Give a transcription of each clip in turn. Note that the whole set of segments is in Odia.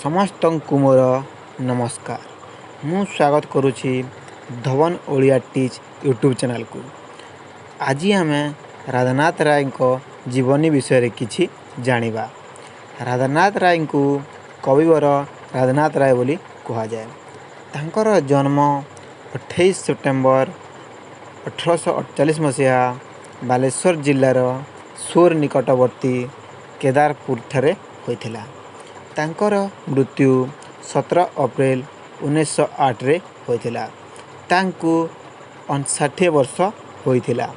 ସମସ୍ତଙ୍କୁ ମୋର ନମସ୍କାର। ମୁଁ ସ୍ୱାଗତ କରୁଛି ଧବନ ଓଡ଼ିଆ ଟିଚ୍ ୟୁଟ୍ୟୁବ୍ ଚ୍ୟାନେଲ୍କୁ। ଆଜି ଆମେ ରାଧାନାଥ ରାୟଙ୍କ ଜୀବନୀ ବିଷୟରେ କିଛି ଜାଣିବା। ରାଧାନାଥ ରାୟଙ୍କୁ କବିବର ରାଧାନାଥ ରାୟ ବୋଲି କୁହାଯାଏ। ତାଙ୍କର ଜନ୍ମ 28 ସେପ୍ଟେମ୍ବର 1848 ମସିହା ବାଲେଶ୍ୱର ଜିଲ୍ଲାର ସୋର ନିକଟବର୍ତ୍ତୀ କେଦାରପୁରଠାରେ ହୋଇଥିଲା। ତାଙ୍କର ମୃତ୍ୟୁ 17 ଅପ୍ରିଲ 1908ରେ ହୋଇଥିଲା। ତାଙ୍କୁ 59 ବର୍ଷ ହୋଇଥିଲା।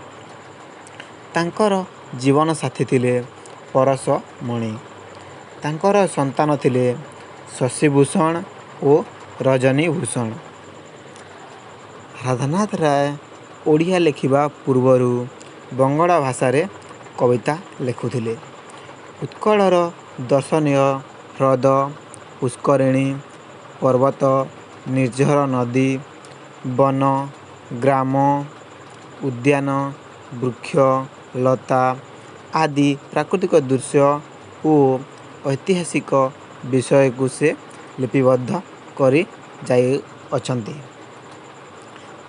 ତାଙ୍କର ଜୀବନସାଥୀ ଥିଲେ ପରଶମଣି। ତାଙ୍କର ସନ୍ତାନ ଥିଲେ ଶଶିଭୂଷଣ ଓ ରଜନୀଭୂଷଣ। ରାଧାନାଥ ରାୟ ଓଡ଼ିଆ ଲେଖିବା ପୂର୍ବରୁ ବଙ୍ଗଳା ଭାଷାରେ କବିତା ଲେଖୁଥିଲେ। ଉତ୍କଳର ଦର୍ଶନୀୟ ହ୍ରଦ, ପୁଷ୍କରିଣୀ, ପର୍ବତ, ନିର୍ଝର ନଦୀ, ବନ, ଗ୍ରାମ, ଉଦ୍ୟାନ, ବୃକ୍ଷ, ଲତା ଆଦି ପ୍ରାକୃତିକ ଦୃଶ୍ୟ ଓ ଐତିହାସିକ ବିଷୟକୁ ସେ ଲିପିବଦ୍ଧ କରି ଯାଇଅଛନ୍ତି।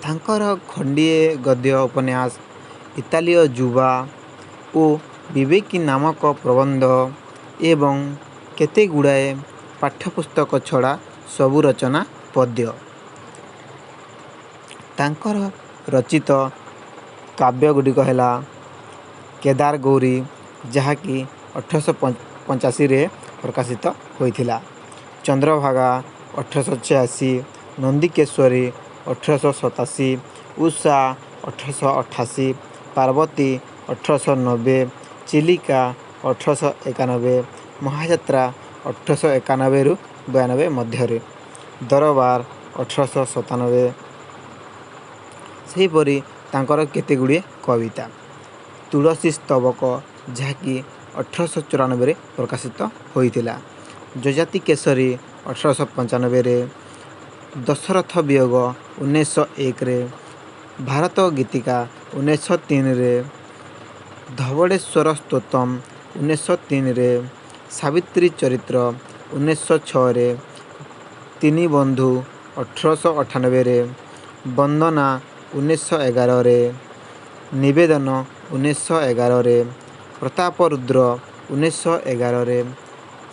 ତାଙ୍କର ଖଣ୍ଡିଏ ଗଦ୍ୟ ଉପନ୍ୟାସ ଇତାଲୀୟ ଯୁବା ଓ ବିବେକୀ ନାମକ ପ୍ରବନ୍ଧ ଏବଂ କେତେଗୁଡ଼ାଏ ପାଠ୍ୟପୁସ୍ତକ ଛଡ଼ା ସବୁ ରଚନା ପଦ୍ୟ। ତାଙ୍କର ରଚିତ କାବ୍ୟ ଗୁଡ଼ିକ ହେଲା କେଦାର ଗୌରୀ, ଯାହାକି 1885ରେ ପ୍ରକାଶିତ ହୋଇଥିଲା, ଚନ୍ଦ୍ରଭାଗା 1886, ନନ୍ଦିକେଶ୍ୱରୀ 1887, ଉଷା 1888, ପାର୍ବତୀ 1890, ଚିଲିକା 1891, ମହାଯାତ୍ରା 1891ରୁ 92 ମଧ୍ୟରେ, ଦରବାର 1897। ସେହିପରି ତାଙ୍କର କେତେଗୁଡ଼ିଏ କବିତା ତୁଳସୀ ସ୍ତବକ, ଯାହାକି 1894ରେ ପ୍ରକାଶିତ ହୋଇଥିଲା, ଯଯାତି କେଶରୀ 1895ରେ, ଦଶରଥ ବିୟୋଗ 1901ରେ, ଭାରତ ଗୀତିକା 1903ରେ, ଧବଳେଶ୍ୱର ସ୍ତୋତ୍ରମ୍ 1903ରେ, ସାବିତ୍ରୀ ଚରିତ୍ର 1906ରେ, ତିନି ବନ୍ଧୁ 1898ରେ, ବନ୍ଦନା 1911ରେ, ନିବେଦନ 1911ରେ, ପ୍ରତାପରୁଦ୍ର 1911ରେ,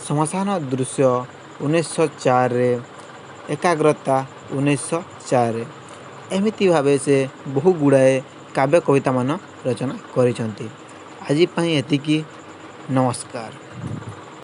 ଶ୍ମଶାନ ଦୃଶ୍ୟ 1904ରେ, ଏକାଗ୍ରତା 1904ରେ। ଏମିତି ଭାବେ ସେ ବହୁ ଗୁଡ଼ାଏ କାବ୍ୟ କବିତାମାନ ରଚନା କରିଛନ୍ତି। ଆଜି ପାଇଁ ଏତିକି, ନମସ୍କାର।